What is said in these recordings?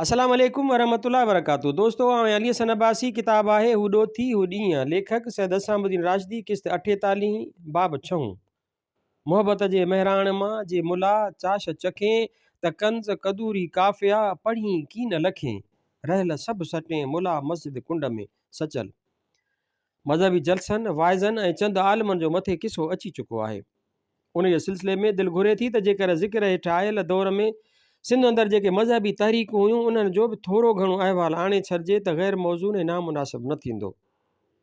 السلام عليڪم ورحمة الله وبرڪاته دوستو آئون علي حسن عباسي ڪتاب آهي هو ڏوٿي هو ڏينهن ليکڪ سيد حسام الدين راشدي قسط اٺيتاليهين باب ڇهون محبت جي مهراڻ مان جي ملا چاش چکين ته ڪنز قدوري ڪافيا پڙهين ڪين لکين رهل سڀ سٽين ملا مسجد ڪنڊ ۾ سچل مذهبي جلسن، واعظن ۽ چند عالمن جو مٿي قصو اچي چڪو آهي. انهيء سلسلي ۾ دل گهري ٿي ته جيڪر ذڪر هيٺ آيل دور ۾ سنڌ اندر جيڪي مذهبي تحريڪون هيون، انهن جو به ٿورو گهڻو احوال آڻي ڇڏجي ته غير موزون ۽ نامناسب نه ٿيندو.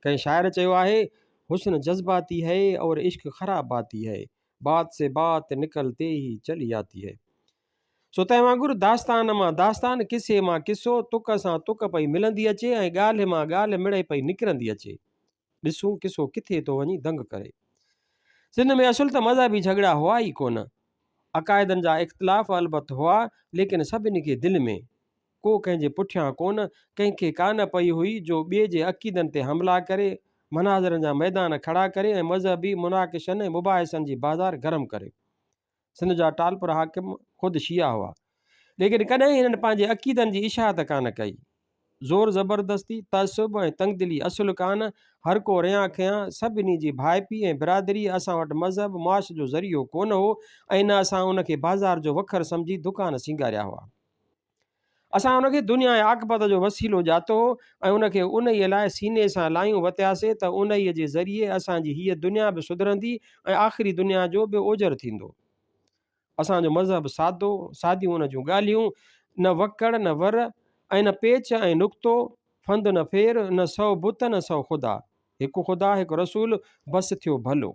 ڪنهن شاعر چيو آهي، حسن جذباتي هي اور عشق خراباتي هي، بات سي بات نڪلتي هي چلي آتي هي. سو تنهن وانگر داستان مان داستان، قصي مان قصو، تڪ سان تڪ پئي ملندي اچي ۽ ڳالهه مان ڳالهه مڙئي پئي نڪرندي اچي. ڏسون قصو ڪٿي ٿو وڃي دنگ ڪري. سنڌ ۾ اصل ته مذهبي جهڳڙا هئا ئي ڪونه. عقائدن جا اختلاف البت هئا، ليڪن سڀني کي دل ۾. ڪو ڪنهن جي پٺيان ڪونه، ڪنهن کي ڪانه پئي هئي جو ٻئي جي عقيدن تي حملا ڪري، مناظرن جا ميدان کڙا ڪري ۽ مذهبي مناقشن ۽ مباحثن جي بازار گرم ڪري. سنڌ جا ٽالپر حاڪم خود شيعا هئا، ليڪن ڪڏهن هنن پنهنجي عقيدن جي اشاعت ڪانه ڪئي. زور زبردستي، تعصب ۽ تنگدلي اصل ڪانه، هر ڪو ريان کيان، سڀني جي ڀائپي ۽ برادري، اسان وٽ مذهب معاش جو ذريعو ڪونه هو ۽ نه اسان ان کي بازار جو وکر سمجهي دڪان سينگاريا هئا. اسان ان کي دنيا ۽ عاقبت جو وسيلو ڄاتو هو ۽ ان کي انهيء لاء سيني سان لايون وتياسي ته انهيء جي ذريعي اسان جي هيء دنيا به سڌرندي ۽ آخري دنيا جو به اوجر ٿيندو. اسان جو مذهب سادو، ساديون ان جون ڳالهيون، نه وڪڙ نه ور ۽ نه پيچ ۽ نقطو، ڦند نه ڦير، نه سو بت نه سو خدا. هڪ خدا هڪ رسول، بس ٿيو ڀلو.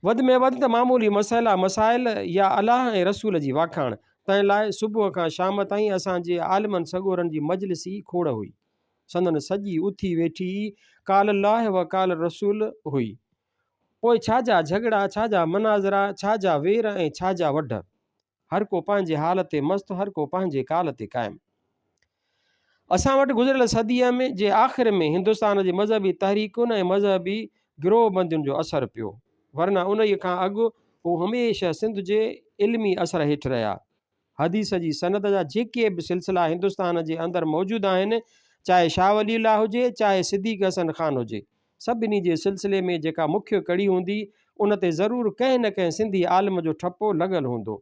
وڌ ۾ وڌ ته معمولي مسئلا مسائل يا الله ۽ رسول جي واکاڻ، تنهن لاء صبح کان شام تائين اسان جي عالمن سڳورن جي مجلس ئي کوڙ هئي. سندن سڄي اٿي ويٺي ئي قال الله و قال الرسول هئي. پوء ڇا جا جهڳڙا، ڇا جا مناظرا، ڇا جا وير ۽ ڇا جا وڍ. هر ڪو پنهنجي حال تي مست، هر ڪو پنهنجي ڪال تي قائم. اسان وٽ گذريل صديء ۾ جي آخر ۾ هندستان جي مذهبي تحريڪن ۽ مذهبي گروهه بندين جو اثر پيو، ورنه انهيء کان اڳ هو هميشه سنڌ جي علمي اثر هيٺ رهيا. حديث جي سند جا جيڪي به سلسلا هندستان جي اندر موجود آهن، چاهي شاهه ولي الله هجي، چاهي صديق حسن خان هجي، سڀني جي سلسلي ۾ جيڪا مکيه ڪڙي هوندي، ان تي ضرور ڪنهن نه ڪنهن سنڌي عالم جو ٺپو لڳل هوندو.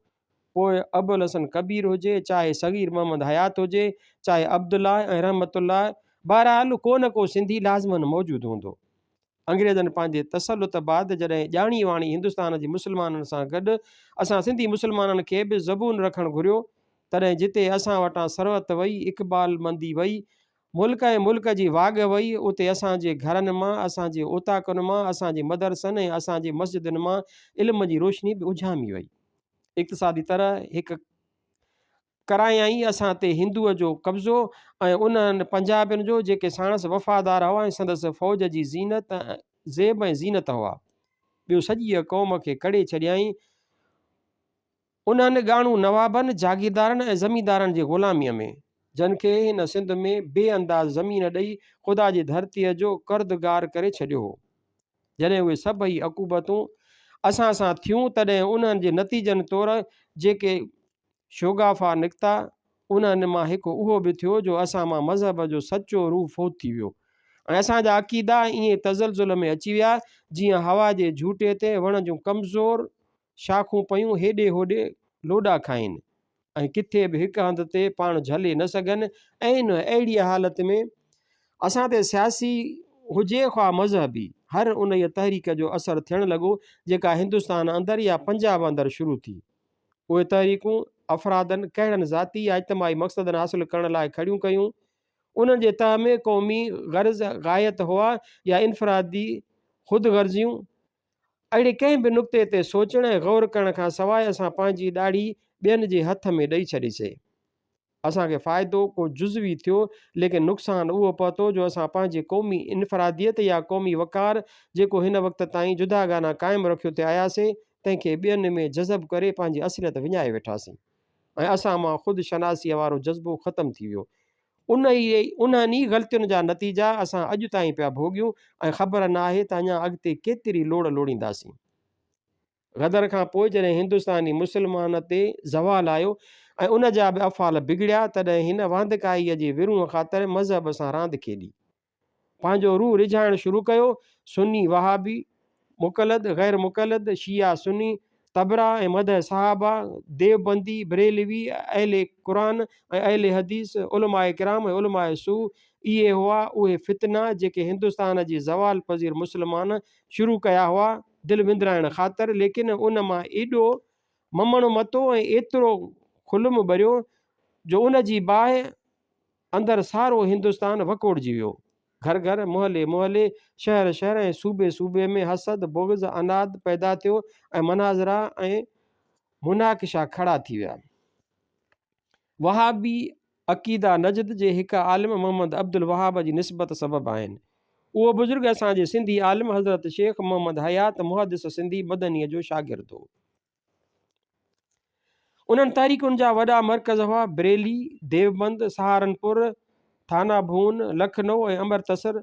پوء ابوالحسن ڪبير هجي، چاهي صغير محمد حيات هجي، چاهي عبدالله ۽ رحمت الله، بهرحال ڪو نه ڪو سنڌي لازماً موجود هوندو. انگريزن پنهنجي تسلط بعد جڏهن ڄاڻي واڻي هندستان جي مسلمانن سان گڏ اسان سنڌي مسلمانن کي به زبون رکڻ گهريو، تڏهن جتي اسان وٽان ثروت وئي، اقبالمندي وئي، ملڪ ۽ ملڪ جي واڳ وئي، اتي اسان جي گهرن مان، اسان جي اوطاقن مان، اسان جي مدرسن ۽ اسان جي مسجدن مان علم جي روشني به اجهامي وئي. اقتصادي طرح هڪ ڪرايائين اسان تي هندوء جو قبضو ۽ انهن پنجابين جو جيڪي ساڻس وفادار هئا ۽ سندس فوج جي زينت زيب ۽ زينت هئا. ٻيو سڄيء قوم کي ڪڙي ڇڏيائين. انهن ڳاڻو نوابن، جاگيردارن ۽ زميندارن جي غلاميء ۾، جن کي هن سنڌ ۾ بي انداز زمين ڏئي خدا جي ڌرتيء جو قردگار ڪري ڇڏيو هو. جڏهن اهي سڀئي عقوبتون اسان سان ٿيون، تڏهن انهن جي نتيجن طور جيڪي شوگافا نڪتا، انهن مان هڪ اهو به ٿيو جو اسان مان مذهب جو سچو روح فوت ٿي ويو ۽ اسان جا عقيدا ائين تزلزل ۾ اچي ويا، جيئن هوا جي جهوٽي تي وڻ جون ڪمزور شاخون پيون هيڏي هوڏي لوڏا کائين ۽ ڪٿي به هڪ هنڌ تي پاڻ جهلي نه سگهن. عين اهڙيء حالت ۾ اسان تي سياسي هجي خواه مذهبي هر انهيء تحريڪ جو اثر ٿيڻ لڳو جيڪا هندستان اندر يا پنجاب اندر شروع ٿي. اهي تحريڪون افرادن ڪهڙن ذاتي يا اجتماعي مقصدن حاصل ڪرڻ لاء کڙيون ڪيون، انهن جي تهه ۾ قومي غرض غايت هئا يا انفرادي خود غرضيون، اهڙي ڪنهن به نقطي تي سوچڻ ۽ غور ڪرڻ کان سواء اسان پنهنجي ڏاڙهي ٻين جي هٿ ۾ ڏئي ڇڏيسي. اسان کي فائدو ڪو جزوي ٿيو، ليڪن نقصان اهو پهتو جو اسان پنهنجي قومي انفراديت يا قومي وقار، جيڪو هن وقت تائين جداگانه قائم رکيو ٿي آياسي، تنهن کي ٻين ۾ جذب ڪري پنهنجي اصليت وڃائي ويٺاسين ۽ اسان مان خود شناسيء وارو جذبو ختم ٿي ويو. انهن ئي غلطين جا نتيجا اسان اڄ تائين پيا ڀوڳيون ۽ خبر ناهي ته اڃا اڳتي ڪيتري لوڙ لوڙينداسين. غدر کان پوء جڏهن هندستاني مسلمان تي زوال آيو ۽ ان جا به افعال بگڙيا، تڏهن هن واندڪائيء جي ورونهه خاطر مذهب سان راند کيڏي. پنهنجو روح ريجهائڻ شروع ڪيو. سني، وهابي، مقلد، غير مقلد، شيعا سني، تبرا ۽ مدح صحابه، ديوبندي، بريلوي، اهل قرآن ۽ اهل حديث، علماء ڪرام ۽ علماء سوء، اهي هئا اهي فتنا جيڪي هندستان جي زوال پذير مسلمان شروع ڪيا هئا دل وندرائڻ خاطر، ليڪن ان مان ايڏو ممڻ متو ۽ ايترو خلم ٻريو جو ان جي باهه اندر سارو هندستان وڪوڙجي ويو. گهر گهر، محلي محلي، شهر شهر ۽ صوبي صوبي ۾ حسد، بغض، عناد پيدا ٿيو ۽ مناظرا ۽ مناقشا کڙا ٿي ويا. وهابي عقيدا نجد جي هڪ عالم محمد عبدالوهاب جي نسبت سبب آهن. اهو بزرگ اسان جي سنڌي عالم حضرت شيخ محمد حيات محدث سنڌي مدنيء جو شاگرد هو. انهن تحريڪن جا وڏا مرڪز هئا بريلي، ديوبند، سهارنپور، ٿانا ڀون، لکنؤ ۽ امرتسر.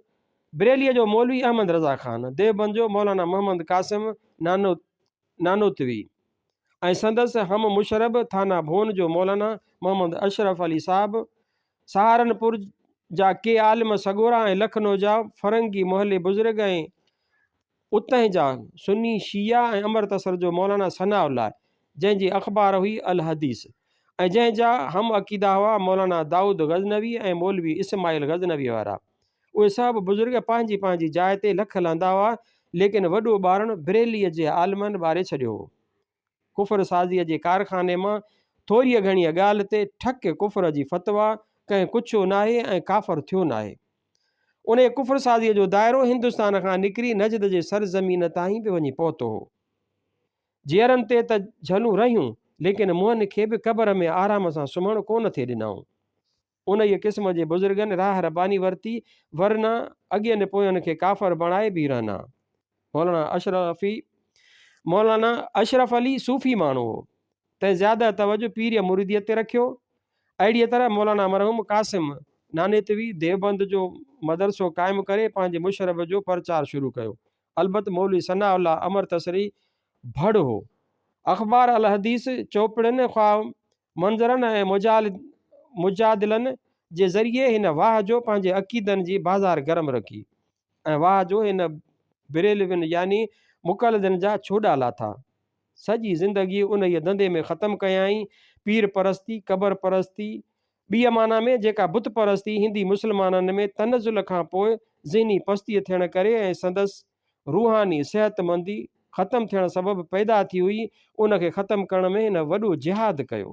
بريليء جو مولوي احمد رضا خان، ديوبند جو مولانا محمد قاسم نانوتوي ۽ سندس هم مشرب ٿانا ڀون جو مولانا محمد اشرف علي صاحب، سهارنپور جا ڪي عالم سڳورا ۽ لکنؤ جا فرنگي محلي بزرگ ۽ اتهين جا سني، شيعا ۽ امرتسر جو مولانا ثناء الله، جنهن جي اخبار هئي الحديث ۽ جنهن جا هم عقيدا هئا مولانا دائود غزنوي ۽ مولوي اسماعيل غزنوي وارا. اهي سڀ بزرگ پنهنجي پنهنجي جاء تي لک لهندا هئا، ليڪن وڏو ٻارڻ بريليء جي عالمن ٻاري ڇڏيو هو. ڪفر سازيء جي ڪارخاني مان ٿوريء گهڻيء ڳالهه تي ٺڪ ڪفر جي فتويٰ، ڪنهن ڪڇيو ناهي ۽ ڪافر ٿيو ناهي. انهيء ڪفر سازيء جو دائرو هندستان کان نڪري نجد جي سرزمين تائين به وڃي پهتو هو. جيئرن تي ته جهلون رهيون، ليڪن مئن کي به قبر ۾ آرام سان سمهڻ ڪونه ٿي ڏنائون. انهيء قسم جي بزرگن راهه رباني ورتي، ورنه اڳين پوين کي ڪافر بڻائي به رهن ها. مولانا اشرفي، مولانا اشرف علي صوفي ماڻهو هو، تنهن زياده توجه پيريء مريديء تي رکيو. اهڙيء طرح مولانا مرحوم قاسم نانيتوي ديوبند جو مدرسو قائم ڪري پنهنجي مشرب جو پرچار شروع ڪيو. البت مولوي ثناء الله امرتسري ڀڙ هو. اخبار الحديث چوپڙين خواه منظرن ۽ مجادلن جي ذريعي هن واهه جو پنهنجي عقيدن جي بازار گرم رکي ۽ واهه جو هن بريلوين يعني مقلدن جا ڇوڏا لاٿا. سڄي زندگي انهيء ڌنڌي ۾ ختم ڪيائين. پير پرستي، قبر پرستي، ٻيء معنيٰ ۾ جيڪا بت پرستي هندي مسلمانن ۾ تنزل کان پوء ذهني پستيء ٿيڻ ڪري ۽ سندس روحاني صحتمندي ختم ٿيڻ سبب پيدا ٿي هئي، ان کي ختم ڪرڻ ۾ هن وڏو جهاد ڪيو.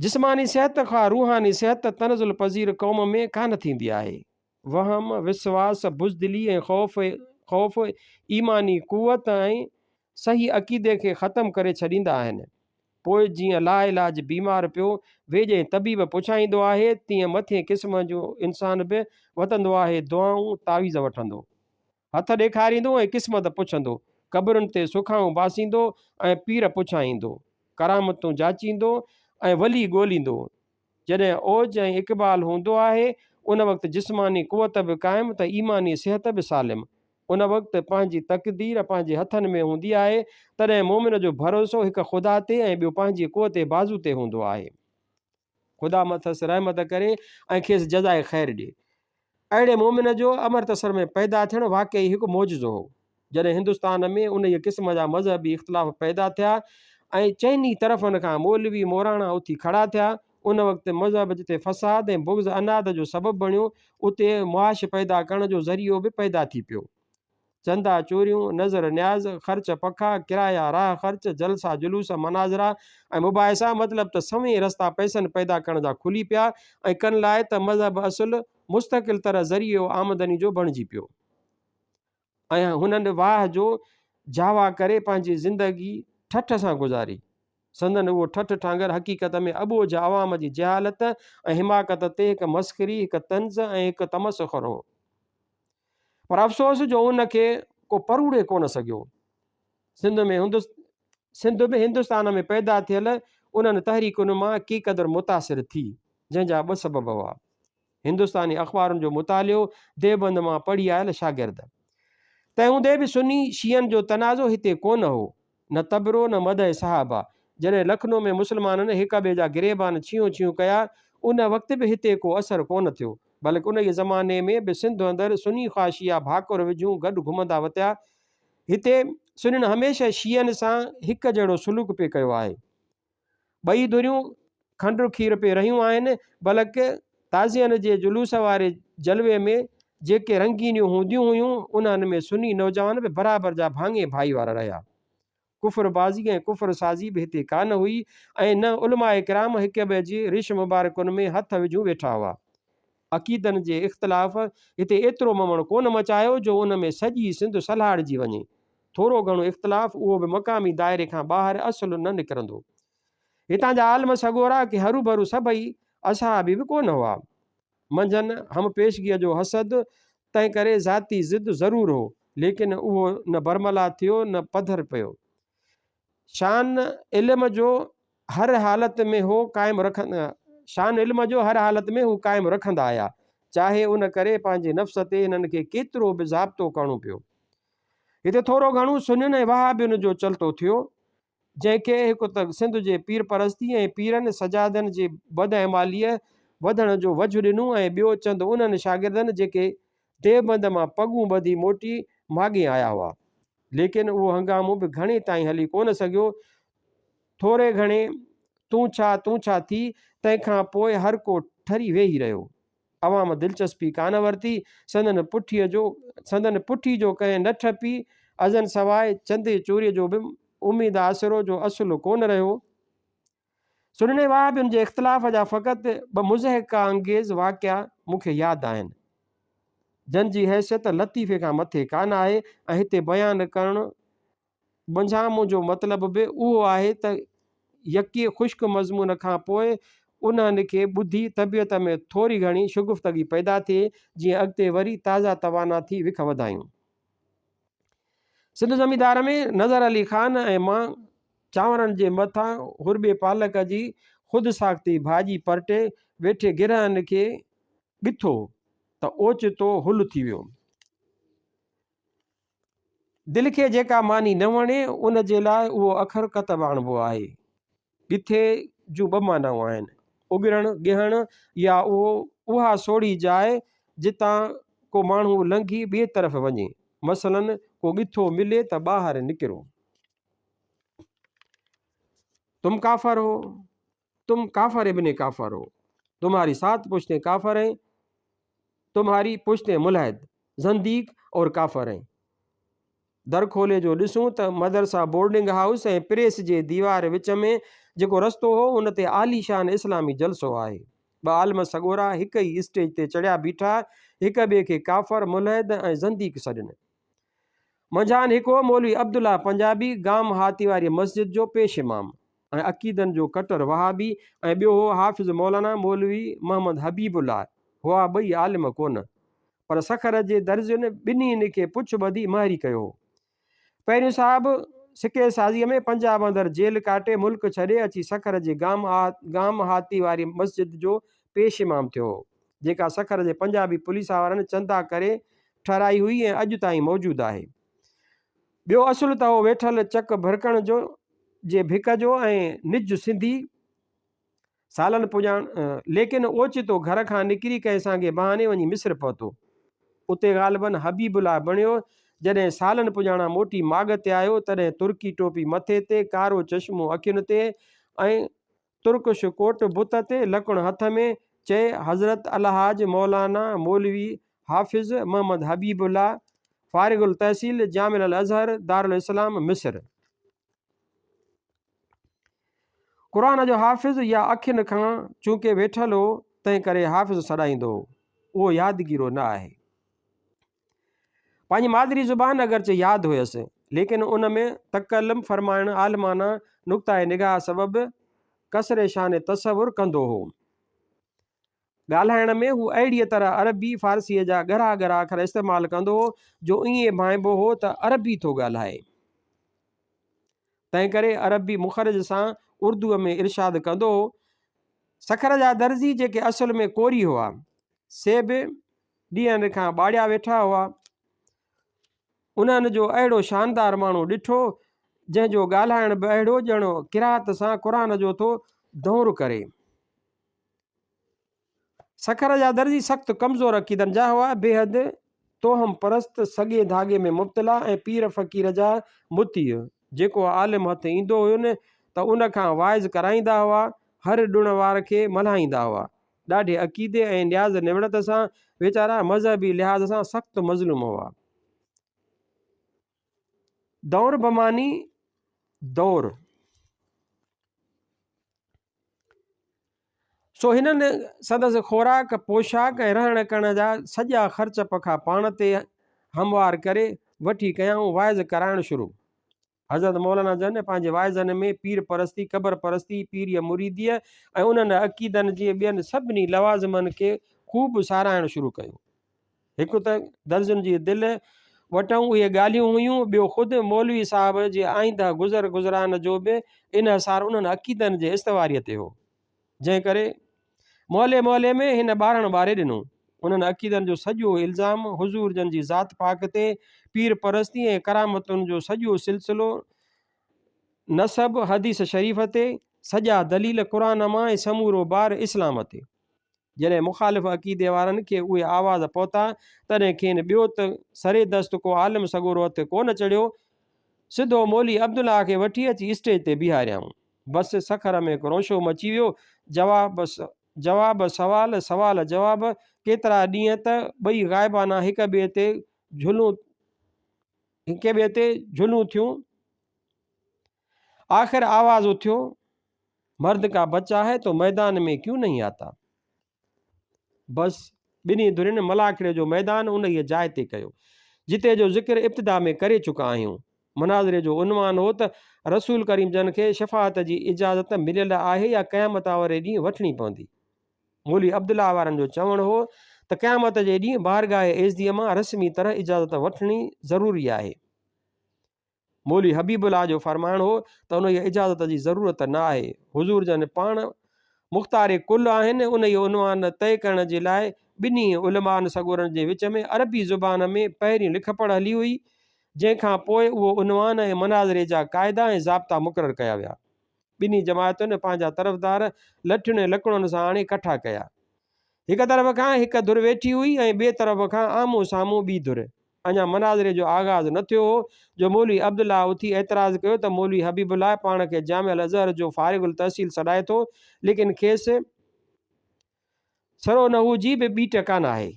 جسماني صحت خواه روحاني صحت تنزل پذير قوم ۾ ڪانه ٿيندي آهي. وهم، وسواس، بزدلي ۽ خوف، خوف ايماني قوت ۽ صحيح عقيدي کي ختم ڪري ڇڏيندا آهن. پوء جيئن لاعلاج بيمار پيو ويڄ ۽ طبيب پڇائيندو آهي، تيئن مٿين قسم جو انسان به وتندو آهي دعائون تعويذ وٺندو، هٿ ڏيکاريندو ۽ قسمت پڇندو، قبرن تي سکائون باسيندو ۽ پير پڇائيندو، ڪرامتون جاچيندو ۽ ولي ڳوليندو. جڏهن اوج ۽ اقبال هوندو آهي، ان وقت جسماني قوت به قائم ته ايماني صحت به سالم. ان وقت پنهنجي تقدير پنهنجي هٿن ۾ هوندي آهي، تڏهن مؤمن جو ڀروسو هڪ خدا تي ۽ ٻيو پنهنجي قوت بازو تي هوندو آهي. خدا مٿس رحمت ڪري ۽ کيس جزاء خير ڏي. اهڙي مؤمن جو امرتسر ۾ پيدا ٿيڻ واقعي هڪ معجزو هو. جڏهن هندستان ۾ انهيء قسم جا مذهبي اختلاف پيدا ٿيا ۽ چئني طرفن کان مولوي موراڻا اٿي کڙا ٿيا، ان وقت مذهب جتي فساد ۽ بغض عناد جو سبب بڻيو، اتي معاش پيدا ڪرڻ جو ذريعو به پيدا ٿي پيو. چندا چوريون، نذر نياز، خرچ پکا، ڪرايا راهه خرچ، جلسا جلوس، مناظرا ۽ مباحثا مطلب ته سوين رستا پئسن پيدا ڪرڻ جا کلي پيا ۽ ڪن لاء ته مذهب اصل مستقل طرح ذريعو آمدني جو بڻجي پيو. ۽ هنن واهه جو جاوا ڪري پنهنجي زندگي ٺٺ سان گذاري. سندن اهو ٺٺ ٺانگر حقيقت ۾ اٻوجهه عوام جي جهالت ۽ حماقت تي هڪ مسخري، هڪ طنز ۽ هڪ تمسخر هو. پر افسوس جو ان کي ڪو پروڙي ڪونه سگهيو. سنڌ ۾ سنڌ به هندستان ۾ پيدا ٿيل انهن تحريڪن مان ڪي قدر متاثر ٿي، جنهن جا ٻه سبب هئا. هندستاني اخبارن جو مطالعو ديوبند مان پڙهي آيل شاگرد. تنهن هوندي به سني شيعن جو تنازعو هتي ڪونه هو. نه تبرو نه مدح صحابه. جڏهن لکنو ۾ مسلمانن هڪ ٻئي جا گريبان ڇيهون ڇيهون ڪيا، ان وقت به هتي ڪو اثر ڪونه ٿيو. بلڪ انهيء زماني ۾ به سنڌ اندر سني خواه شيعا ڀاڪر وجهون گڏ گهمندا وتيا. هتي سنين هميشه شيعن سان هڪ جهڙو سلوڪ پئي ڪيو آهي. ٻئي ڌريون کنڊ کير پئي رهيون آهن، بلڪ تعزين جي جلوس واري جلوي ۾ جيڪي رنگينيون هونديون هيون، انهن ۾ سني نوجوان به برابر جا ڀاڱي ڀائيوار رهيا. ڪفر بازي ۽ ڪفر سازي به هتي ڪانه هئي ۽ نه علماء ڪرام هڪٻئي جي ريش مبارڪن ۾ هٿ وجهون ويٺا هئا. عقيدن جي اختلاف هتي ايترو ممڻ ڪونه مچايو جو ان ۾ سڄي سنڌ سلهاڙجي وڃي. ٿورو گهڻو اختلاف اهو به مقامي دائري کان ٻاهر اصل نه نڪرندو. هتان جا عالم سڳورا ڪي هروڀرو سڀئي اصحابي به ڪونه هئا. منجهن هم پيشگيء جو حسد، تنهنڪري ذاتي ضد ضرور هو، ليڪن اهو نه برملا ٿيو نه پڌر پيو. شان علم جو هر حالت ۾ هو قائم شان علم جو هر حالت ۾ هو قائم رکندا آيا، چاهي ان ڪري پنهنجي نفس تي هنن کي ڪيترو به ضابطو ڪرڻو پيو. هتي ٿورو گهڻو سنين ۽ وهابين جو چلتو ٿيو، جنهن کي هڪ ته سنڌ جي پير پرستي ۽ پيرن سجادن جي بداعماليء وڌڻ جو وجهه ڏنو ۽ ٻيو چند انهن شاگردن جيڪي ديوبند مان پڳون ٻڌي موٽي ماڳهين آيا هئا. ليڪن اهو هنگامو به گهڻي تائين هلي ڪونه سگهيو. ٿوري گهڻي تون ڇا تون ڇا ٿي، تنهن کان پوء هر ڪو ٺري ويهي رهيو. عوام دلچسپي ڪانه ورتي. سندن پٺيء جو سندن پٺي جو ڪنهن نه ٺپي. ازن سواء چندي چوريء جو به اميد آسرو جو اصل ڪونه رهيو. سنين ۽ وهابين جي اختلاف جا فقط ٻه مضحڪه انگيز واقعا مون کي ياد آهن، جن جي حيثيت لطيفي کان مٿي ڪانه آهي ۽ هتي بيان ڪرڻ منجهان منهنجو مطلب به اهو آهي ته يڪي خشڪ مضمون کان پوء انهن کي ٻڌي طبيعت ۾ ٿوري گهڻي شگفتگي پيدا ٿئي، جيئن اڳتي وري تازه توانا ٿي وک وڌايون. سنڌ زميندار ۾ نظر علي خان ۽ مان چانورن جي مٿان هرٻي پالڪ جي خود ساختي ڀاڄي پرٽي ويٺي گرهن کي ڳٿو ته اوچتو هل ٿي ويو. دل کي جيڪا ماني نه وڻي ان جي لاء اهو اکر ڪتب آڻبو آهي. ڳٿي جون ٻه معنائون آهن، اڳرڻ، ڳهڻ يا اهو اها سوڙهي جاء جتان ڪو ماڻهو لنگهي ٻئي طرف وڃي. مثلاً ڪو ڳٿو ملي ته ٻاهر نڪرو. تم ڪافر هو، تم ڪافر ابن ڪافر هو، تمهاري سات پشتين ڪافر هين، تمهاري پشتين ملحد، زنديق اور ڪافر هين. در کولي جو ڏسون ته مدرسه بورڊنگ هائوس ۽ پريس جي ديوار وچ ۾ جيڪو رستو هو ان تي عاليشان اسلامي جلسو آهي. ٻه عالم سڳورا هڪ ئي اسٽيج تي چڙهيا بيٺا هڪ ٻئي کي ڪافر، ملحد ۽ زنديق سڏين. منجهان هڪ هو مولوي عبدالله پنجابي گام هاتي واري مسجد جو پيش امام ۽ عقيدن جو ڪٽر وهابي ۽ ٻيو هو حافظ مولانا مولوي محمد حبيب الله هئا ٻئي عالم ڪونه پر سکر جي درزين ٻنهين کي پڇ ٻڌي مهري ڪيو هو. پهريون صاحب سڪي سازيء ۾ پنجاب اندر جيل ڪاٽي ملڪ ڇڏي اچي سکر جي گام گام هاتي واري مسجد جو پيش امام ٿيو هو، جيڪا سکر جي پنجابي پوليس وارن چندا ڪري ٺهرائي هئي ۽ اڄ تائين موجود آهي. ٻيو اصل ته هو ويٺل چڪ ڀرڪڻ جو جي ڀڪ جو ۽ نج سنڌي سالن پڄاڻ ليڪن اوچتو گهر کان نڪري ڪنهن سانگي بهاني وڃي مصر پهتو. اتي غالباً حبيب الله بڻيو. جڏهن سالن پڄاڻان موٽي ماڳ تي آيو، تڏهن ترڪي ٽوپي مٿي تي، ڪارو چشمو اکين تي ۽ ترڪش ڪوٽ بت تي، لڪڻ هٿ ۾، چئي، حضرت الحاج مولانا مولوي حافظ محمد حبيب الله، فارغ التحصيل جامع الازهر دارالاسلام مصر. قرآن جو حافظ يا اکين کان چونڪه ويٺل هو، تنهن ڪري حافظ سڏائيندو هو. اهو يادگيرو نه آهي. پنهنجي مادري زبان اگرچه ياد هيس، ليڪن ان ۾ تڪلم فرمائڻ عالمانه نقطه نگاهه سبب ڪسر شان تصور ڪندو هو. ڳالهائڻ ۾ هو اهڙيء طرح عربي، فارسيء جا ڳرا ڳرا اکر استعمال ڪندو هو، جو ائين ڀانئبو هو ته عربي ٿو ڳالهائي. تنهنڪري عربي مخرج سان اردوء ۾ ارشاد ڪندو هو. سکر جا درزي جيڪي اصل ۾ ڪوري هئا، سي به ڏينهن کان ٻاڙيا ويٺا هئا. انهن جو اهڙو شاندار ماڻهو ڏٺو، جنهن جو ڳالهائڻ به اهڙو ڄڻ قرات سان قرآن جو ٿو دؤر ڪري. سکر جا درزي سخت ڪمزور عقيدن جا هئا، بيحد توهم پرست، سڳي ڌاڳي ۾ مبتلا ۽ پير فقير جا مطيع. جيڪو عالم هٿ ايندو هين ته ان کان واعظ ڪرائيندا هئا، هر ڏڻ وار کي ملهائيندا هئا. ڏاڍي عقيدي ۽ نياز نوڙت سان ويچارا مذهبي لحاظ سان سخت مظلوم هئا. دور بمعني دور. سو هنن سندس خوراڪ، پوشاڪ ۽ رهڻ ڪرڻ جا سڄا خرچ پکا پاڻ تي هموار ڪري وٺي ڪيائون واعظ ڪرائڻ شروع. حضرت مولانا جن پنهنجي واعظن ۾ پير پرستي، قبر پرستي، پيريء مريديء ۽ انهن عقيدن جي ٻين سڀني لوازمن کي خوب ساراهڻ شروع ڪيو. هڪ ته درزن جي دل وٽئون اهي ڳالهيون هيون، ٻيو خود مولوي صاحب جي آئنده گذر گذران جو به انحصار انهن عقيدن جي استواريء تي هو، جنهن ڪري محلي محلي ۾ هن ٻارڻ ٻاري ڏنو. انهن عقيدن جو سڄو الزام حضور جن جي ذات پاڪ تي، پير پرستي ۽ ڪرامتن جو سڄو سلسلو نسب حديث شريف تي، سڄا دليل قرآن مان ۽ سمورو بار اسلام تي. جڏهن مخالف عقيدي وارن کي اهي آواز پهتا، تڏهن کين ٻيو ته سري دست ڪو عالم سڳورو هٿ ڪو نه چڙهيو. سڌو مولوي عبدالله کي وٺي اچي اسٽيج تي بيهاريائون. بس سکر ۾ هڪ روشو مچي ويو. جواب جواب سوال، سوال جواب، ڪيترا ڏينهن ته ٻئي غائبانه هڪ ٻئي تي جهلون هڪ ٻئي تي جهلون ٿيون. آخر آواز اٿيو. مرد ڪا بچه هي تو ميدان ۾ ڪيون نهين آتا. بس ٻنهي ڌرين ملاکڙي جو ميدان انهيء جاء تي ڪيو، جتي جو ذڪر ابتدا ۾ ڪري چڪا آهيون. مناظري جو عنوان هو ته رسول ڪريم جن کي شفاعت جي اجازت مليل آهي يا قيامت واري ڏينهن وٺڻي پوندي. مولوي عبدالله وارن جو چوڻ هو ته قيامت جي ڏينهن بارگاهه ايزديء مان رسمي طرح اجازت وٺڻي ضروري آهي. مولوي حبيب الله جو فرمائڻ هو ته انهيء اجازت جي ضرورت نه آهي، حضور جن پاڻ مختار ڪل آهن، انهيء عنوان طئي ڪرڻ جي لاء ٻنهي علمائن سڳورن جي وچ ۾ عربي زبان ۾ پهرين لکپڙهه هلي هئي، جنهن کان پوء اهو عنوان ۽ مناظري جا قاعدا ۽ ضابطا مقرر ڪيا ويا. ٻنهي جماعتن پنهنجا طرفدار لٺين ۽ لڪڻن سان آڻي ڪٺا ڪيا. هڪ طرف کان هڪ ڌر ويٺي هئي ۽ ٻئي طرف کان آمهون سامهون ٻي ڌر. اڃا مناظري جو آغاز نه ٿيو هو جو مولوي عبدالله اٿي اعتراض ڪيو ته مولوي حبيب الله پاڻ کي جامع الازهر جو فارغ التحصيل سڏائي ٿو ليڪن کيس سرو نحو جي به ٻيٽ ڪانه آهي.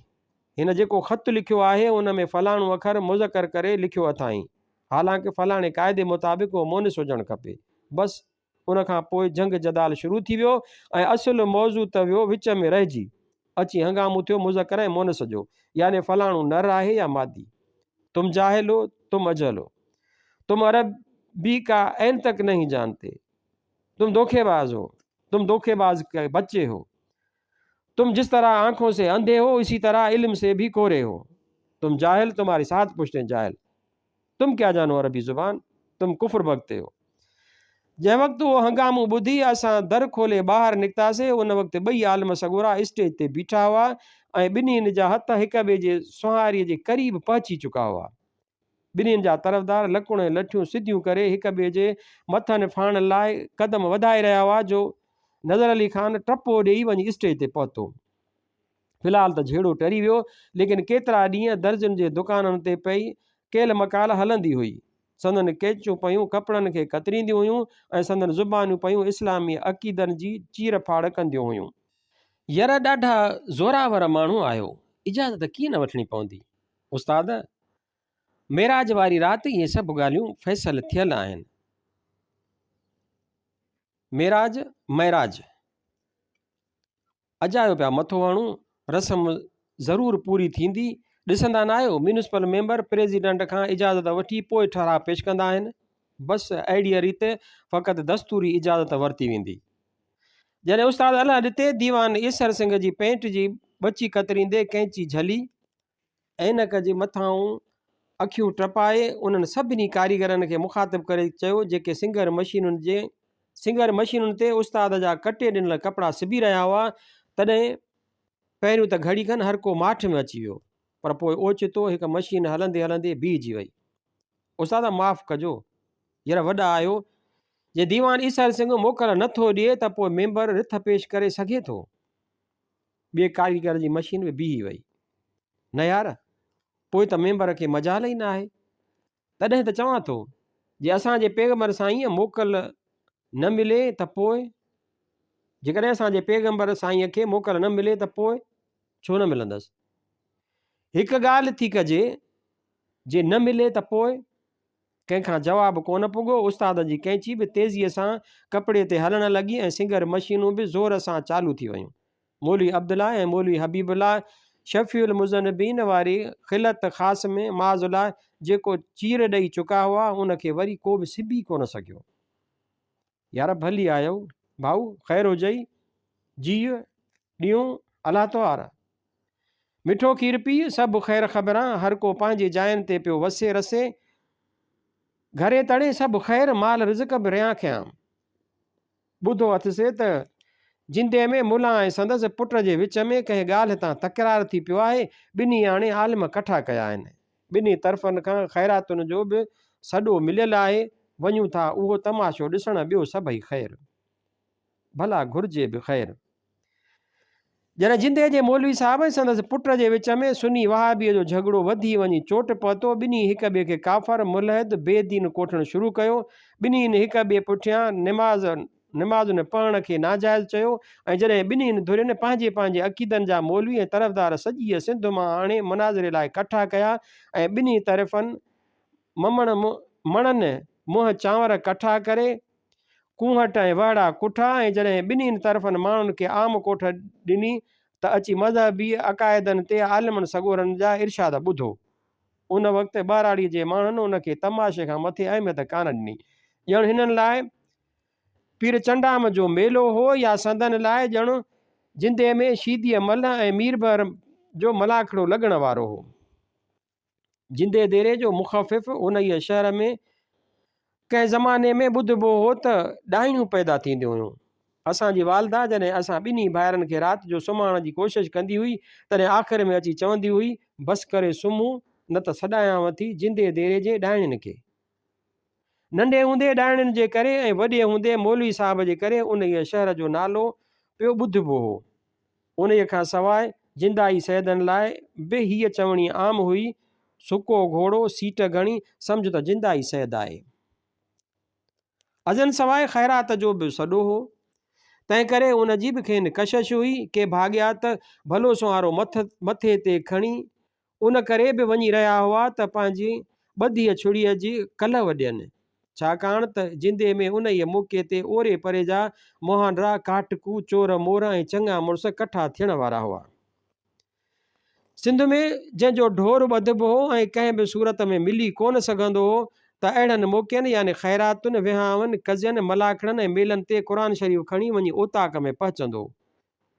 هن جيڪو خط لکيو آهي ان ۾ فلاڻو اکر مذڪر ڪري لکيو اٿائين حالانڪ فلاڻي قاعدي مطابق اهو مونث هجڻ کپي. بس ان کان پوء جنگ جدال شروع ٿي ويو ۽ اصل موضوع ته ويو وچ ۾ رهجي. اچي هنگامو ٿيو مذڪر ۽ مونث جو، يعني فلاڻو نر آهي يا مادي. تم جاهل هو، تم اجهل هو. تم عربي ڪا عين تڪ نهين جانتي. تم دوکي باز هو، تم دوکي باز ڪي بچي هو. تم جس طرح آنکون سي انڌي هو، اسي طرح علم سي ڀي ڪوري هو. تم جاهل، تمهاري سات پشتين جاهل. تم ڪيا جانو عربي زبان، تم ڪفر بڪتي هو. جنهن وقت اهو هنگامو ٻڌي اسان در کولي ٻاهر نڪتاسين، ان وقت ٻئي عالم سڳورا اسٽيج تي بيٺا هئا ۽ ٻنهين جا هٿ هڪ ٻئي جي سونهاري جي قريب پهچي چڪا هئا. ٻنهين جا طرفدار لڪڻ ۽ لٺيون سڌيون ڪري هڪ ٻئي جي مٿن ڦاهڻ لاء قدم وڌائي رهيا هئا جو نظر علي خان ٽپو ڏيئي وڃي اسٽيج تي پهتو. في الحال ته جهيڙو ٽري ويو، ليڪن ڪيترا ڏينهن درزين جي دڪانن تي پئي قيل مقال هلندي هئي. سندن قينچون پيون ڪپڙن کي ڪترينديون هيون ۽ سندن زبانيون پيون اسلامي عقيدن جي چير ڦاڙ ڪنديون هيون. ير ڏاڍا زوراور ماڻهو آهيو، اجازت ڪيئن نه وٺڻي پوندي؟ استاد، معراج واري رات اهي سڀ ڳالهيون فيصل ٿيل آهن. معراج، معراج. اجايو پيا مٿو هڻون، رسم ضرور پوري ٿيندي، ڏسندا ناهيو ميونسپل ميمبر پريزيڊنٽ کان اجازت وٺي پوء ٺهراء پيش ڪندا آهن، بس اهڙيء ريت فقط دستوري اجازت ورتي ويندي. جڏهن استاد الهه ڏتي ديوان ايسر سنگهه جي پينٽ جي ٻچي ڪتريندي قينچي جهلي، عينڪ جي مٿانهون اکيون ٽپائي انهن سڀني ڪاريگرن کي مخاطب ڪري چيو جيڪي سنگر مشينن جي سنگر مشينن تي استاد جا ڪٽي ڏنل ڪپڙا سبي رهيا هئا تڏهن پهريون ته گهڙي کن هر ڪو ماٺ ۾ اچي ويو پر پوء اوچتو هڪ مشين هلندي هلندي بيهجي وئي استاد معاف ڪجو. يار وڏا آهيو، جي ديوان ايسر سنگهه موڪل نه ٿو ڏئي ته پوء ميمبر رٿ پيش ڪري سگهي ٿو. ٻئي ڪاريگر جي مشين به بيهي وئي. نه يار، پوء ته ميمبر کي مجال ئي نه آهي. تڏهن ته چوان ٿو، جي اسان جي پيغمبر سائينء موڪل نه ملي ته پوء؟ جيڪڏهن اسان جي پيغمبر سائينء کي موڪل نه ملي ته پوء؟ ڇو نه ملندس؟ هڪ ڳالهه ٿي ڪجي، جي نه ملي ته پوء؟ ڪنهن کان جواب ڪونه پڳو. استاد جي قينچي به تيزيء سان ڪپڙي تي هلڻ لڳي ۽ سنگر مشينون به زور سان چالو ٿي ويون. مولوي عبدالله ۽ مولوي حبيب الله شفيع المذنبين واري خلعت خاص ۾ معاذ الله جيڪو چير ڏئي چڪا هئا، ان کي وري ڪو به سبي ڪونه سگهيو. يار ڀلي آيو ڀائو، خير هجئي، جيء ڏيون الله توهار. مٺو کير پيء، سڀ خير خبران، هر ڪو پنهنجي جاين تي پيو وسي رسي. گهري تڙي سڀ خير، مال رزق به ريان کيان. ٻڌو اٿسي ته جندي ۾ ملان ۽ سندس پٽ جي وچ ۾ ڪنهن ڳالهه تان تڪرار ٿي پيو آهي، ٻنهي آڻي عالم ڪٺا ڪيا آهن. ٻنهي طرفن کان خيراتن جو به سڏو مليل آهي، وڃون ٿا اهو تماشو ڏسڻ، ٻيو سڀئي خير. ڀلا گهرجي به خير. جڏهن جندي جي مولوي صاحب ۽ سندس پٽ جي وچ ۾ سني وهابيء جو جهڳڙو وڌي وڃي چوٽ پهتو، ٻنهي هڪ ٻئي کي ڪافر، ملحد، بي دين ڪوٺڻ شروع ڪيو. ٻنهين هڪ ٻئي پٺيان نماز نمازن پڙهڻ کي ناجائز چيو ۽ جڏهن ٻنهين ڌرين پنهنجي پنهنجي عقيدن جا مولوي ۽ طرفدار سڄيء سنڌ مان آڻي مناظري لاء ڪٺا ڪيا ۽ ٻنهي طرفن ممڻ مڻن منهن چانور ڪٺا ڪري ڪونهٽ ۽ وهڙا ڪٺا ۽ جڏهن ٻنهين طرفن ماڻهن کي عام ڪوٺ ڏني ته اچي مذهبي عقائدن تي عالمن سڳورن جا ارشاد ٻڌو. ان وقت ٻهراڙيء جي ماڻهن ان کي تماشي کان مٿي اهميت ڪانه ڏني. ڄڻ هنن لاء پير چنڊام جو ميلو هو يا سندن لاء ڄڻ جندي ۾ شيديء ملهه ۽ ميربحر جو ملاکڙو لڳڻ وارو هو. جندي ديري جو مخفف انهيء شهر ۾ ڪنهن زماني ۾ ٻڌبو هو ته ڏائڻيون پيدا ٿينديون هيون. اسان جي والده جڏهن اسان ٻنهي ڀائرن کي رات جو سمهارڻ جي ڪوشش ڪندي هئي، تڏهن آخر ۾ اچي چوندي هئي، بس ڪري سمهو، نه ته سڏايانو ٿي جندي ديري جي ڏائڻين کي. ننڍي هوندي ڏائڻين جي ڪري ۽ وڏي هوندي مولوي صاحب جي ڪري انهيء شهر جو نالو پيو ٻڌبو هو. انهيء کان سواء جندائي سيدن لاء به هيء چوڻي عام هئي، سڪو گهوڙو، سيٽ گهڻي، سمجهه ته جندائي سيد آهي. ازن سواء خيرات جو به سڏو هو، تنهنڪري ان جي به کين ڪشش هئي. ڪي ڀاڳيا ته ڀلو سنهارو مٿي تي کڻي ان ڪري به وڃي رهيا هئا ته پنهنجي ٻڌيء ڇڙيء جي ڪلهه ڏين، ڇاڪاڻ ته جندي ۾ انهيء موقعي تي اوري پري جا مهانڊا، ڪاٽڪو، چور مور ۽ چڱا مڙس ڪٺا ٿيڻ وارا هئا. سنڌ ۾ جنهن جو ڍور ٻڌبو هو ۽ ڪنهن به صورت ۾ ملي ڪونه سگهندو هو ته اهڙن موقعن يعني خيراتن، وهانئن، قضين، ملاکڙن ۽ ميلن تي قرآن شريف کڻي وڃي اوطاق ۾ پهچندو هو.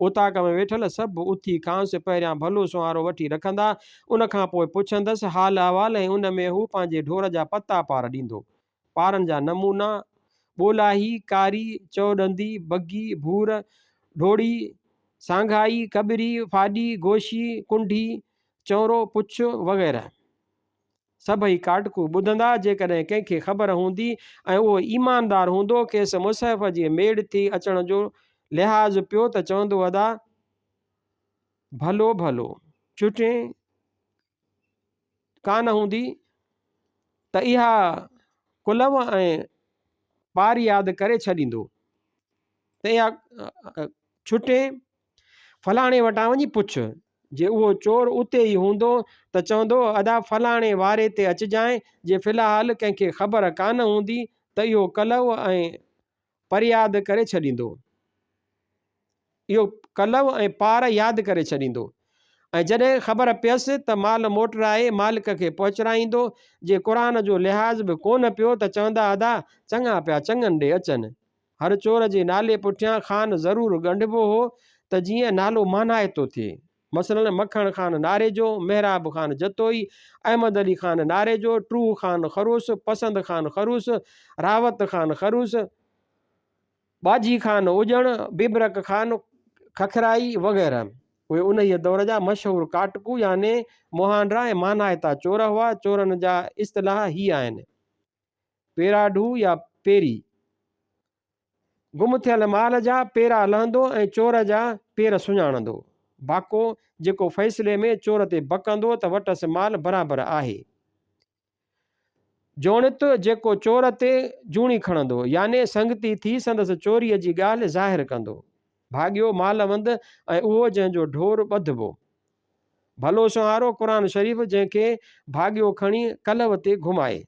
اوطاق ۾ ويٺل سڀ اٿي کانئس پهريان ڀلو سنهارو وٺي رکندا، ان کان پوء پڇندس حال احوال ۽ ان ۾ هو پنهنجي ڍور جا پتا پار ڏيندو. پارن جا نمونا، ٻولاهي، ڪاري، چؤڏندي، بگي، ڀور، ڍوڙي، سانگهائي، ڪٻري، ڦاڏي، گوشي، ڪنڍي، چؤنرو، پڇ وغيره. سڀئي ڪاٽڪو ٻڌندا، جيڪڏهن ڪنهن کي خبر هوندي ۽ اهو ايماندار هوندو، کيس مصحف جي ميڙ ٿي اچڻ جو لحاظ پيو ته چوندو ادا ڀلو ڀلو. ڇٽين ڪانه هوندي ته اها ڪلهو ۽ پار ياد ڪري ڇڏيندو ته اها ڇٽين فلاڻي وٽان وڃي پڇ. جي اهو چور اتي ئي هوندو ته چوندو، ادا فلاڻي واري تي اچجانء، جي في الحال ڪنهن کي خبر ڪانه هوندي ته اهو ڪلهو ۽ پرياد ڪري ڇڏيندو. اهو ڪلهو ۽ پار ياد ڪري ڇڏيندو ۽ جڏهن خبر پيس ته مال موٽرائي مالڪ کي پهچرائيندو، جي قرآن جو لحاظ به ڪونه پيو ته چوندا ادا چڱا پيا چڱن ڏي اچن. هر چور جي نالي پٺيان خان ضرور ڳنڍبو هو ته جيئن نالو مانائتو ٿئي. مثلاً مکڻ خان ناريجو، محراب خان جتوئي، احمد علي خان ناريجو، ٽوهه خان خروس، پسند خان خروس، راوت خان خروس، ٻاجهي خان اڄڻ، بيبرڪ خان ککرائي وغيره. اهي انهيء دور جا مشهور ڪاٽڪو يعني مهانڊا ۽ مانائتا چور هئا. چورن جا اصطلاح هي آهن. پيراڍو يا پيري. گم ٿيل مال جا پيرا لهندو ۽ چور جا پير سڃاڻندو. باڪو، جيڪو فيصلي ۾ چور تي بڪندو ته وٽس مال برابر آهي. جوڻت، جيڪو چور تي جوڻي کڻندو، يعني سنگتي ٿي سندس چوريء جي ڳالهه ظاهر ڪندو. ڀاڳيو، مالوند ۽ اهو جنهن جو ڍور ٻڌبو. ڀلو سنهارو، قرآن شريف جنهن کي ڀاڳيو کڻي ڪلهو تي گهمائي.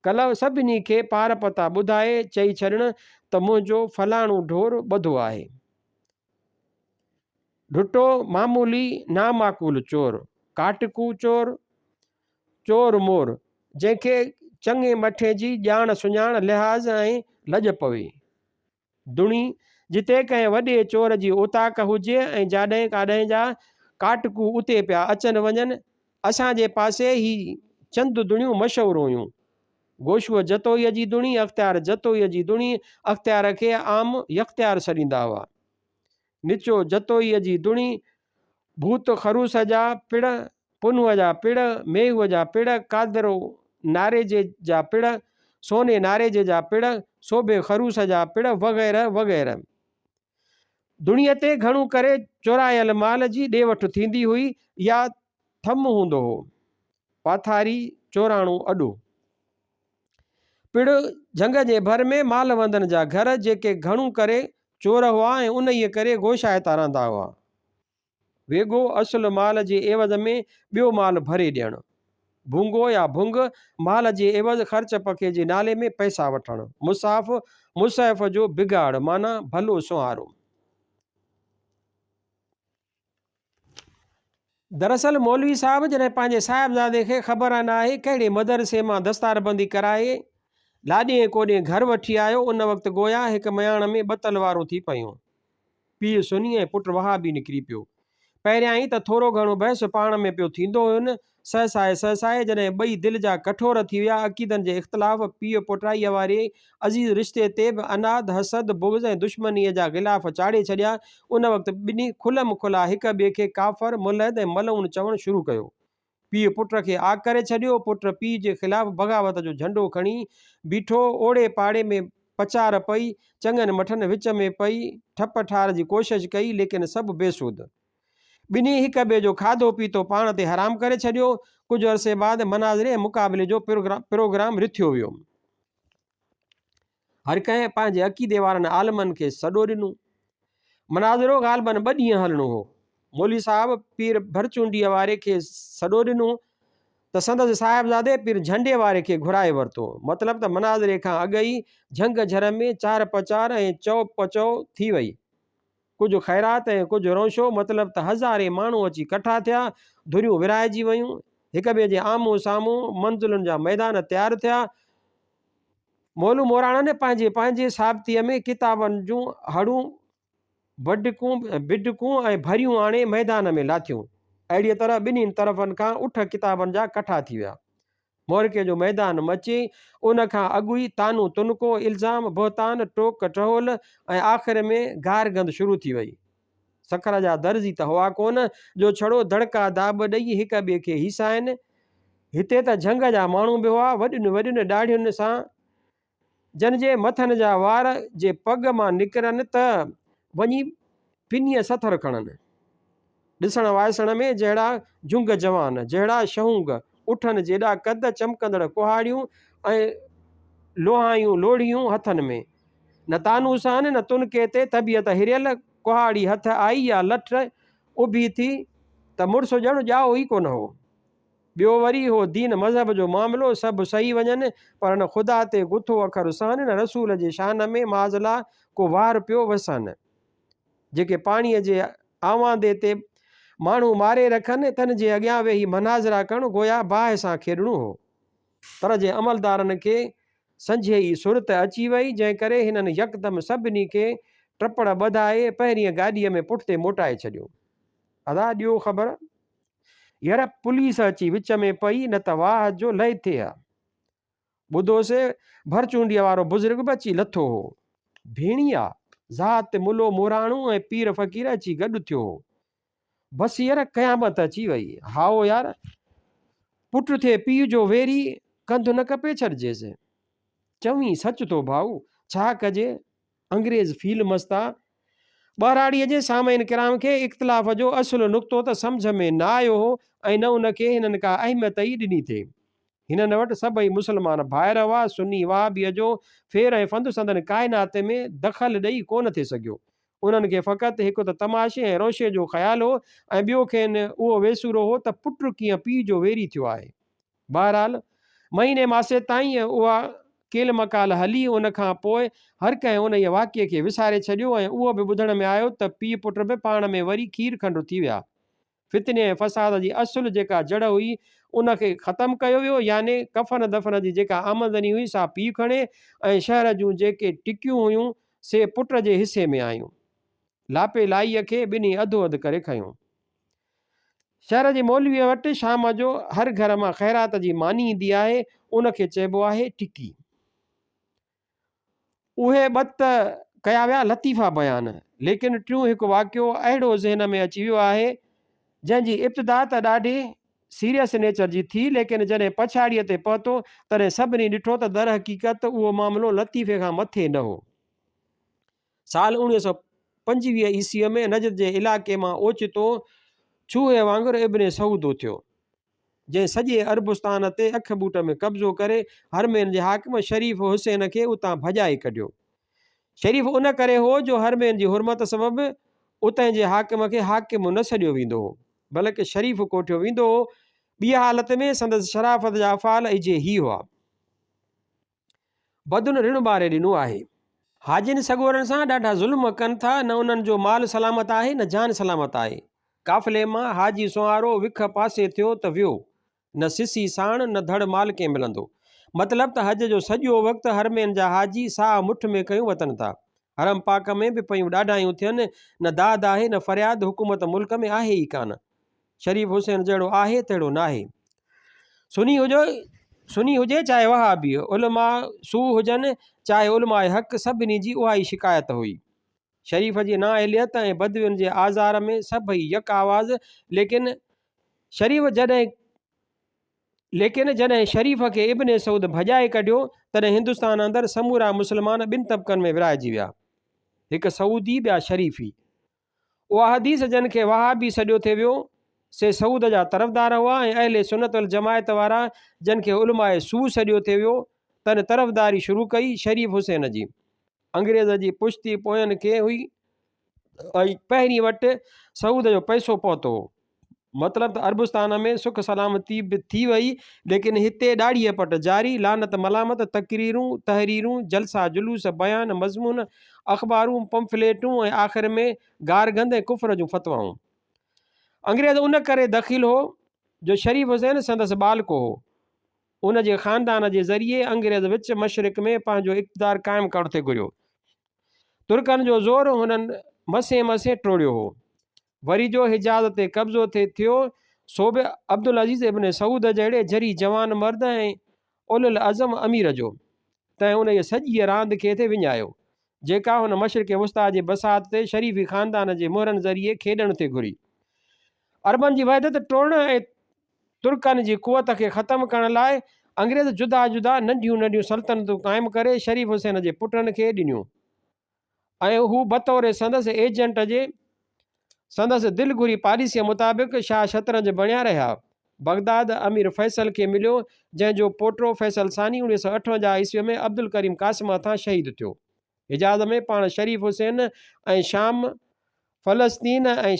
ڪلهه سڀني کي پار پتا ٻڌائي چئي ڇڏڻ ته منهنجو فلاڻو ڍور ٻڌو آهي. ڍٽو معمولي نامعقول چور، ڪاٽڪو چور، چور مور، جنهن کي چڱي مٺي جي ڄاڻ سڃاڻ، لحاظ ۽ لڄ پوي. دڻي، جتي ڪنهن وڏي چور جي اوطاق هجي ۽ جاڏهن ڪاڏهن جا ڪاٽڪو اتي پيا اچن وڃن. اسان جي پاسي هي چند دڻيون مشهور هيون. گوشوء جتوئيء جي دڻي، اختيار جتوئيء جي دڻي، اختيار کي عام يختيار سڏيندا هئا. نچو جتوئيء جي دڻي، ڀوت خروس جا پڙ، پنهونء جا پڙ، ميهوء جا پڙ، قادرو ناريجي جا پڙ، سوني ناريجي جا پڙ، سوڀي خروس جا پڙ وغيره وغيره. دڻيء تي گهڻو ڪري چورايل مال جي ڏي وٺ ٿيندي هئي يا ٿم هوندو هو. پاٿاري، چوراڻو اڏو. پڙ، جهنگ جي ڀر ۾ مالوندن جا گهر، جيڪي گهڻو ڪري چور هئا ۽ انهيء ڪري گوشائتا رهندا هئا. ويڳو، اصل مال جي عيوض ۾ ٻيو مال ڀري ڏيڻ. ڀونگو يا ڀنگ، مال جي عيوض خرچ پکي جي نالي ۾ پئسا وٺڻ. مصحف، مصحف جو بگاڙ معنيٰ ڀلو سنهارو. دراصل مولوي صاحب جڏهن پنهنجي صاحبزادي کي خبر ناهي ڪهڙي مدرسي مان دستاربندي ڪرائي لاڏين ڪوڏين گهر وٺي آيو، ان وقت گويا هڪ مياڻ ۾ ٻه تلوارون ٿي پيون. پيء سني ۽ پٽ وهابي نڪري پيو. پهريائين ته ٿورو گهڻو بحث پاڻ ۾ پيو ٿيندو هين، سهسائي سهسائي جڏهن ٻئي دل جا ڪٺور ٿي ويا، عقيدن جي اختلاف، پيء پوٽائيء واري عزيز رشتي تي به عناد، حسد، بغض ۽ دشمنيء جا غلاف چاڙهي ڇڏيا، ان وقت ٻنهي کلم کلا هڪ ٻئي کي ڪافر، ملحد ۽ ملعون چوڻ شروع ڪيو. پيء پٽ کي عاق ڪري ڇڏيو، پٽ پيء جي خلاف بغاوت جو جهنڊو کڻي بيٺو، اوڙي پاڙي ۾ پچار پئي، چڱن مٺن وچ ۾ پئي ٺپ ٺار جي ڪوشش ڪئي، ليڪن سڀ بيسود. ٻنهي هڪ ٻئي جو کاڌو پيتو پاڻ تي حرام ڪري ڇڏيو. ڪجهه عرصي بعد مناظري ۽ مقابلي جو پروگرام رٿيو ويو. هر ڪنهن پنهنجي عقيدي وارن عالمن کي سڏو ڏنو. مناظرو غالباً ٻه ڏينهن هلڻو هو. مولوي صاحب پير ڀرچونڊيء واري کي سڏو ڏنو ته سندس صاحبزادي پير جهنڊي واري کي گهرائي ورتو. مطلب ته مناظري کان اڳ ئي جهنگ جهر ۾ چار پچار ۽ چئو پچئو ٿي وئي. ڪجهه خيرات ۽ ڪجهه رونشو مطلب ته هزارين ماڻهو اچي ڪٺا ٿيا، ڌريون ورهائجي ويون، هڪ ٻئي جي آمهون سامهون منزلن جا ميدان تيار ٿيا. مولو موراڻن پنهنجي پنهنجي ثابتيء ۾ ڪتابن جون هڙون بڊڪون بڊڪون ۽ ڀريون آڻي ميدان ۾ لاٿيون. اهڙيء طرح ٻنهين طرفن کان اٺ ڪتابن جا ڪٺا ٿي ويا. معرڪي جو ميدان مچي، ان کان اڳ ئي طعنو تنڪو، الزام، بهتان، ٽوڪ ٽهول ۽ آخر ۾ گارگند شروع ٿي وئي. سکر جا درزي ته هئا ڪونه، جو ڇڙو دڙڪا داٻ ڏئي هڪ ٻئي کي هيسائين. هتي ته جهنگ جا ماڻهو به هئا، وڏين وڏين ڏاڙهين سان، جن جي مٿن جا وار جي پڳ مان نڪرن ته وڃي پنيء سٿر کڻن. ڏسڻ وائسڻ ۾ جهڙا جهنگ جوان، جهڙا شهونگ، اٺن جيڏا قد، چمڪندڙ ڪهاڙيون ۽ لوهايون لوڙهيون هٿن ۾. نه طعنو سهن نه تنڪي تي طبيعت هريل، ڪهاڙي هٿ آئي يا لٺ اڀي ٿي ته مڙس ڄڻ ڄائو ئي ڪونه هو. ٻيو وري هو دين مذهب جو معاملو، سڀ سهي وڃن، پر نه خدا تي گٿو اکر سهن، نه رسول جي شان ۾ معاذ الله ڪو وار پيو وسهن. جيڪي پاڻيء جي آواندي تي ماڻهو ماري رکن، تن جي اڳيان ويهي مناظرا ڪرڻ گويا باهه سان کيڏڻو هو. تر جي عملدارن کي سنجهي ئي سرت اچي وئي، جنهن ڪري هنن يڪدم سڀني کي ٽپڙ ٻڌائي پهرينء گاڏيء ۾ پٺتي موٽائي ڇڏيو. ادا ڏيو خبر! ير پوليس اچي وچ ۾ پئي نه ته واهه جو لئي ٿئي ها. ٻڌوسي ڀرچونڊيء وارو بزرگ به اچي لٿو هو. ڀيڻيا، ذات ملو موراڻو ۽ پير فقير اچي گڏ ٿيو هو. بس ير قيامت اچي وئي. هائو يار! پٽ ٿئي پيء جو ويري، ڪنڌ نه ڪپي ڇڏجيس. چوين سچ ٿو ڀائو، ڇا ڪجي، انگريز فيل مستا. ٻهراڙيء جي سامعين ڪرام کي اختلاف جو اصل نقطو ته سمجهه ۾ نه آيو هو ۽ نه ان کي هنن ڪا اهميت ئي ڏني ٿي. هنن وٽ سڀئي مسلمان ڀائر هئا، سني وهابيء جو ڦير ۽ ڦند سندن ڪائنات ۾ دخل ڏئي ڪونه ٿي سگهيو. انهن کي فقط هڪ ته تماشي ۽ روشي جو خيال هو ۽ ٻيو کين اهو ويسورو هو ته پٽ ڪيئن پيء جو ويري ٿيو آهي. بهرحال مهيني ماسي تائين اها قيل مقال هلي، ان کان پوء هر ڪنهن انهيء واقعي کي وساري ڇڏيو ۽ اهو به ٻڌڻ ۾ آيو ته پيء پٽ به پاڻ ۾ وري کير کنڊ ٿي ويا. فتني ۽ فساد جي اصل جيڪا جڙ هئي، ان کي ختم ڪيو ويو، يعني ڪفن دفن جي جيڪا آمدني هئي سا پيء کڻي ۽ شهر جون جيڪي ٽڪيون هيون، سي پٽ جي حصي ۾ آيون. لاپي لائيء کي ٻنهي اڌو اڌ ڪري کنيو. شهر جي مولويء وٽ شام جو هر گهر مان خيرات جي ماني ايندي آهي، ان کي چئبو آهي ٽڪي. اهي ٻه ته ڪيا ويا لطيفا بيان، ليڪن ٽيون هڪ واقعو اهڙو ذهن ۾ اچي ويو آهي، جنهن جي ابتدا ته ڏاڍي سيريس نيچر جي ٿي، ليڪن جڏهن پڇاڙيء تي پهتو، تڏهن سڀني ڏٺو ته درحقيقت اهو معاملو لطيفي کان مٿي نه هو. سال 1925 عيسويء ۾ نجد جي علائقي مان اوچتو ڇوهي وانگر ابن سعود اٿيو، جنهن سڄي عربستان تي اک ٻوٽ ۾ قبضو ڪري حرمين جي حاڪم شريف حسين کي اتان ڀڄائي ڪڍيو. شريف ان ڪري هو جو حرمين جي حرمت سبب اتهين جي حاڪم کي حاڪم نه سڏيو ويندو هو، بلڪ شريف ڪوٺيو ويندو هو. ٻيء حالت ۾ سندس شرافت جا افعال اجهي هي هئا. بدن رڻ ٻاري ڏنو آهي. حاجين سڳورن سان ڏاڍا ظلم ڪن ٿا، نه انهن جو مال سلامت آهي نه جان سلامت آهي. قافلي مان حاجي سونهارو وک پاسي ٿيو ته ويو، نه سسي ساڻ نه ڌڙ مال ڪنهن ملندو. مطلب ته حج جو سڄو وقت حرمين جا حاجي ساهه مٺ ۾ کنيون وتن ٿا. حرم پاڪ ۾ به پيون ڏاڍايون ٿين، نه داد آهي نه فرياد، حڪومت ملڪ ۾ آهي ئي ڪانه. شريف حسين جهڙو آهي تهڙو ناهي. سني هجو سني هجي چاهي وهابي، علماء سوء هجن چاهي علماء حق سڀني جي اها ئي شڪايت هئي. شريف جي نااهليت ۽ بدوين جي آزار ۾ سڀئي يڪ آواز ليڪن شريف جڏهن ليڪن جڏهن شريف کي ابن سعود ڀڄائي ڪڍيو تڏهن هندستان اندر سمورا مسلمان ٻن طبقن ۾ ورهائجي ويا. هڪ سعودي ٻيا شريفي. اها حديث جن کي وهابي سڏيو ٿي ويو، سي سعود جا طرفدار هئا ۽ اهل سنت والجماعت وارا جن کي علماء سوء سڏيو ٿي ويو، تن طرفداري شروع ڪئي شريف حسين جي. انگريز جي پشتي پوين کي هئي ۽ پهرين وٽ سعود جو پئسو پهتو هو. مطلب ته عربستان ۾ سک سلامتي به ٿي وئي، ليڪن هتي ڏاڙهيء پٽ جاري، لعنت ملامت، تقريرون، تحريرون، جلسا جلوس، بيان، مضمون، اخبارون، پمفليٽون ۽ آخر ۾ گارگند ۽ ڪفر جون فتوائون. انگريز ان ڪري دخيل هو جو شريف حسين سندس ٻالڪو هو. ان جي خاندان جي ذريعي انگريز وچ مشرق ۾ پنهنجو اقتدار قائم ڪرڻ ٿي گهريو. ترڪن جو زور هنن مسين مسين ٽوڙيو هو. وري جو حجاز تي قبضو ٿي ٿيو، سو به عبدالعزيز ابن سعود جهڙي جري جوان مرد ۽ اولوالعزم امير جو، تنهن انهيء سڄيء راند کي ٿي وڃايو، جيڪا هن مشرق وسطيٰ جي بساط تي شريفي خاندان جي مهرن ذريعي کيڏڻ ٿي گهري. عربن جي وحدت ٽوڙڻ ۽ ترڪن جي قوت کي ختم ڪرڻ لاء انگريز جدا جدا ننڍيون ننڍيون سلطنتون قائم ڪري شريف حسين جي پٽن کي ڏنيون. ۽ هو بطور سندس ايجنٽ جي سندس دل گهري پاليسيء مطابق شاهه شطرنج بڻيا رهيا. بغداد امير فيصل کي مليو، جنهن جو پوٽو فيصل ثاني 1958 عيسويء ۾ عبدالڪريم قاسم هٿان شهيد ٿيو. حجاز ۾ پاڻ شريف حسين ۽ شام، فلسطين ۽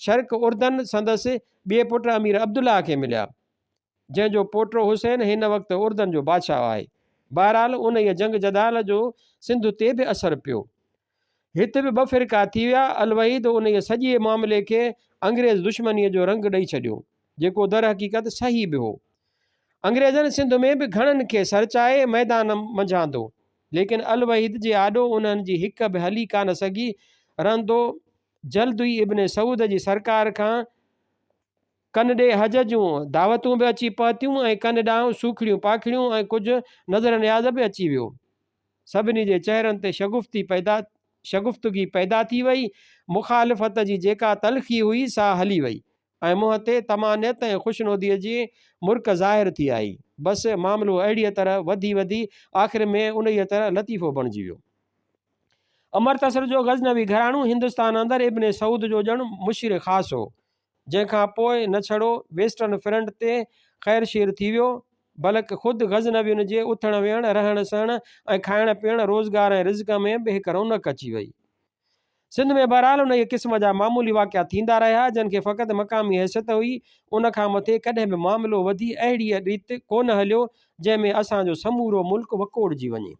شرق اردن سندس ٻئي پٽ امير عبدالله کي مليا. جنهن جو پوٽو حسين هن وقت اردن جو بادشاهه آهي. بهرحال انهيء جنگ جدال جو سنڌ تي به اثر پيو. هت به ٻه فرقا ٿي ويا. الوحيد انهيء سڄي معاملي کي انگريز دشمنيء جو رنگ ڏئي ڇڏيو، جيڪو درحقيقت صحيح به هو. انگريزن سنڌ ۾ به گهڻن کي سرچائي ميدان منجهه آندو، ليڪن الوحيد جي آڏو انهن جي هڪ به هلي ڪانه سگهي. رهندو جلد ئي ابن سعود جي سرڪار کان ڪن ڏي حج جون دعوتون به اچي پهتيون ۽ ڪن ڏانهن سوکڙيون پاکڙيون ۽ ڪجهه نذر نياز به اچي ويو. سڀني جي چهرن تي شگفتي پيدا شگفتگي پيدا ٿي وئي. مخالفت جي جيڪا تلخي هئي سا هلي وئي. ۽ منهن تي طمانيت ۽ خوشنوديء جي مرڪ ظاهر ٿي آئي. بس معاملو اهڙيء طرح وڌي وڌي آخر ۾ انهيء طرح لطيفو بڻجي ويو. امرتسر جو غزنوي گهراڻو هندستان اندر ابن سعود جو ڄڻ مشير خاص هو، جنهن کان پوء نه ڇڙو ويسٽرن فرنٽ تي خير شير ٿي ويو، بلڪ خود غزنوين جي اٿڻ ويهڻ، رهڻ سهڻ ۽ کائڻ پيئڻ، روزگار ۽ رزق ۾ به هڪ رونق اچي وئي. سنڌ ۾ بهرحال انهيء قسم جا معمولي واقعا ٿيندا رهيا، جن کي فقط مقامي حيثيت هئي، ان کان مٿي ڪڏهن به معاملو وڌي اهڙيء ريت ڪونه هليو، جنهن ۾ اسان جو سمورو ملڪ وڪوڙجي وڃي.